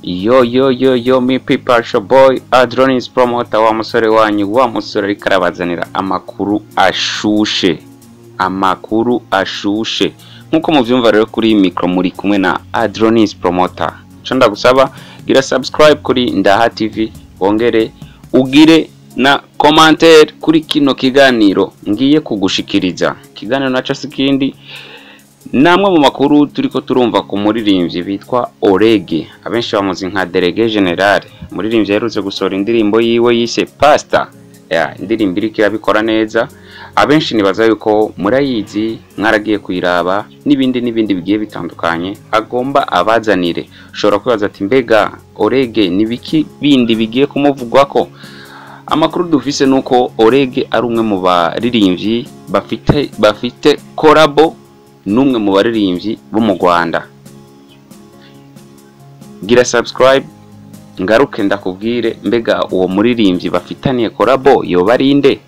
Yo yo yo yo, mi people, show boy Adronis Promoter, wa musore wanyu, wa musore ariko arabazanira amakuru ashushe, amakuru ashushe. Nkuko muvyumva rero, kuri micro muri kumwe na Adronis Promoter. Ico ndagusaba, gira subscribe kuri Ndaha TV, wongere ugire na commentaire kuri kino kiganiro ngiye kugushikiriza. Ikiganiro naco sikindi, namwe mu makuru turiko turumva ku muririmbyi bitwa Orege, abenshi bamuzi nka Délégué Général, umuririmbyi aherutse gusohora indirimbo yiwe yise Pasta. Ya indirimbo iriko irabikora neza, abenshi nibaza yuko murayizi, mwaragiye kuyiraba, n'ibindi n'ibindi bigiye bitandukanye agomba abazanire. Ushobora kwibaza ati: "Mbega Orege ni biki bindi bigiye kumuvugwako?" Amakuru dufise nuko Orege ari umwe mu baririmbyi bafite collabo n'umwe mu baririmbyi bo mu Rwanda. Gira subscribe, ngaruke ndakubwire mbega uwo muririmbyi bafitaniye collabo yoba ari nde,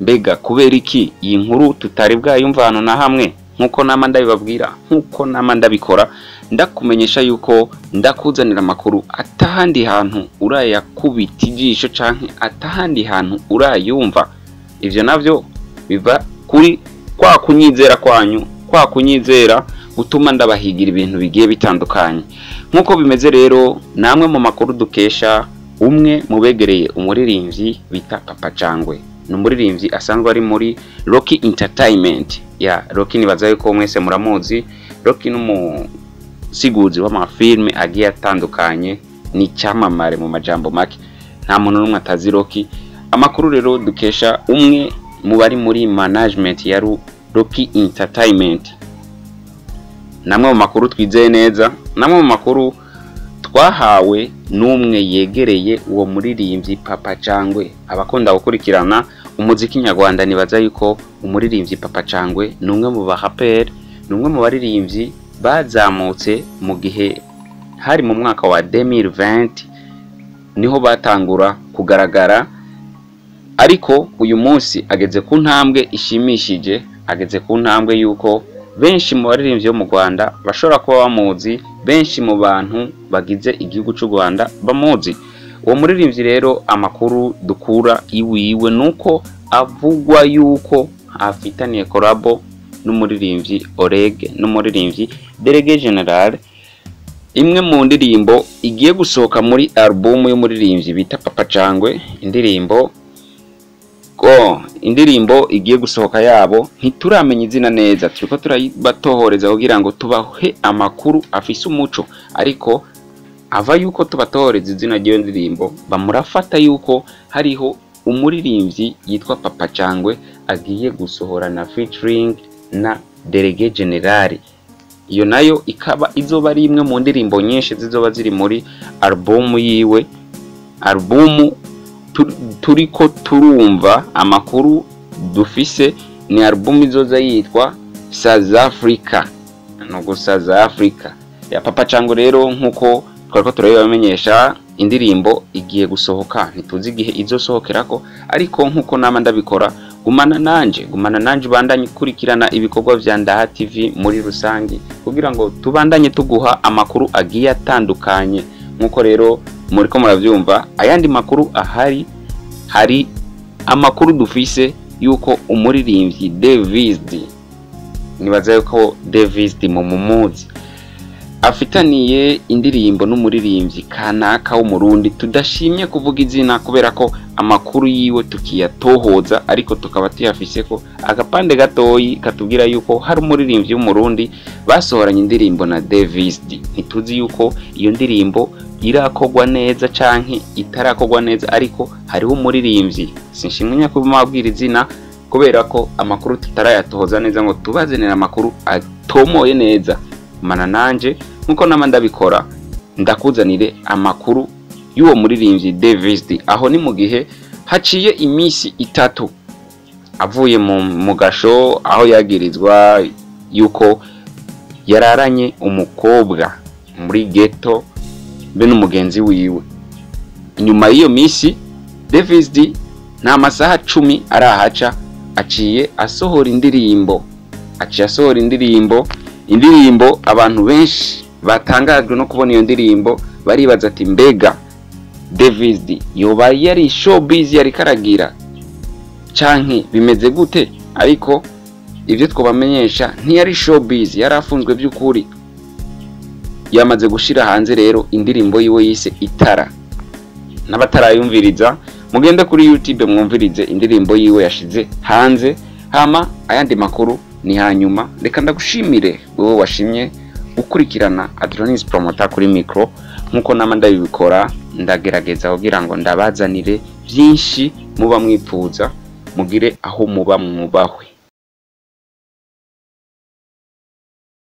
mbega kubera iki iyi nkuru tutari bwayumva ahantu na hamwe. Nkuko nama ndabibabwira, nkuko nama ndabikora, ndakumenyesha yuko ndakuzanira amakuru atahandi hantu urayakubita ijisho canke atahandi hantu urayumva. Ivyo navyo biva kuri kwa kunyizera kwanyu, kwa kunyizera gutuma ndabahigira ibintu bigiye bitandukanye. Nk'uko bimeze rero, namwe mu makuru dukesha umwe mu begereye umuririmbyi bita Papa Cangwe, ni umuririmbyi asanzwe ari muri Rocky Entertainment. Ya Rocky, nibaza yuko mwese muramuzi. Rocky n'umusiguzi w'amafilme agiye atandukanye, ni icyamamare. Mu majambo make, nta muntu n'umwe atazi Rocky. Amakuru rero dukesha umwe mu bari muri management ya Rocky Entertainment, namwe mu makuru twizeye neza, namwe mu makuru twahawe n'umwe yegereye uwo muririmbyi Papa Cangwe. Abakunda gukurikirana umuziki nyarwanda nibaza yuko umuririmbyi Papa Cangwe ni umwe mu baraperi, ni umwe mu baririmbyi bazamutse mu gihe hari mu mwaka wa 2020, niho batangura kugaragara, ariko uyu munsi ageze ku ntambwe ishimishije, ageze ku ntambwe yuko benshi mu baririmbyi bo mu Rwanda bashobora kuba bamuzi, benshi mu bantu bagize igihugu cy'u Rwanda bamuzi. Uwo muririmbyi rero, amakuru dukura iwiwe nuko avugwa yuko afitaniye collabo n'umuririmbyi Orege, n'umuririmbyi Délégué Général, imwe mu ndirimbo igiye gusohoka muri album y'umuririmbyi bita Papa Cangwe. Indirimbo ko indirimbo igiye gusohoka yabo ntituramenya izina neza, turiko turabatohoreza kugira ngo tubahe amakuru afise umuco, ariko ava yuko tubatohoreza izina ry'iyo ndirimbo, bamurafata yuko hariho umuririmbyi yitwa Papa Cangwe agiye gusohora na featuring na Délégué Général. Iyo nayo ikaba izoba ari imwe mu ndirimbo nyinshi zizoba ziri muri album yiwe, album turiko turumva. Amakuru dufise ni album izoza yitwa South Africa, nugo South Africa ya Papa Cangwe. Rero nkuko twariko turabibamenyesha, indirimbo igiye gusohoka, ntituzi igihe izosohokerako, ariko nkuko nama ndabikora, gumana nanje, gumana nanje, ubandanye ukurikirana ibikorwa vya Ndaha TV muri rusange kugira ngo tubandanye tuguha amakuru agiye atandukanye. Nkuko rero muriko muravyumva, ayandi makuru ahari, hari amakuru dufise yuko umuririmbyi Davis D, nibaza yuko Davis D mumuzi, afitaniye indirimbo n'umuririmbyi kanaka w'Umurundi tudashimye kuvuga izina kubera ko amakuru yiwe tukiyatohoza, ariko tukaba tuyafise ko agapande gatoyi katubwira yuko hari umuririmbyi w'Umurundi basohoranye indirimbo na Davis D. Ntituzi yuko iyo ndirimbo irakogwa neza canke itarakogwa neza, ariko hariho umuririmbyi, sinshimwe kubabwira izina kubera ko amakuru tutarayatohoza neza ngo tubazanire amakuru atomoye neza. Mana nanje nkuko nama ndabikora, ndakuzanire amakuru y'uwo muririmbyi Davis D. Aho ni mu gihe haciye iminsi 3 avuye mu gasho, aho yagirizwa yuko yararanye umukobwa muri ghetto be n'umugenzi wiwe. Inyuma y'iyo minsi, Davis D nta masaha 10 arahaca aciye asohora indirimbo, aciye asohora indirimbo, indirimbo abantu benshi batangajwe no kubona iyo ndirimbo. Baribaza ati: "Mbega Davis D yoba yari showbiz yari karagira canke bimeze gute?" Ariko ivyo twobamenyesha, ntiyari showbiz, yari afunzwe by'ukuri. Yamaze gushira hanze rero indirimbo yiwe yise "Itara". N'abatarayumviriza, mugende kuri YouTube mwumvirize indirimbo yiwe yashize hanze. Hama ayandi makuru ni hanyuma. Reka ndagushimire wowe washimye gukurikirana Adronis Promoter kuri micro. Nkuko nama ndabikora, ndagerageza kugira ngo ndabazanire byinshi muba mwipfuza. Mugire aho muba, mwubahwe.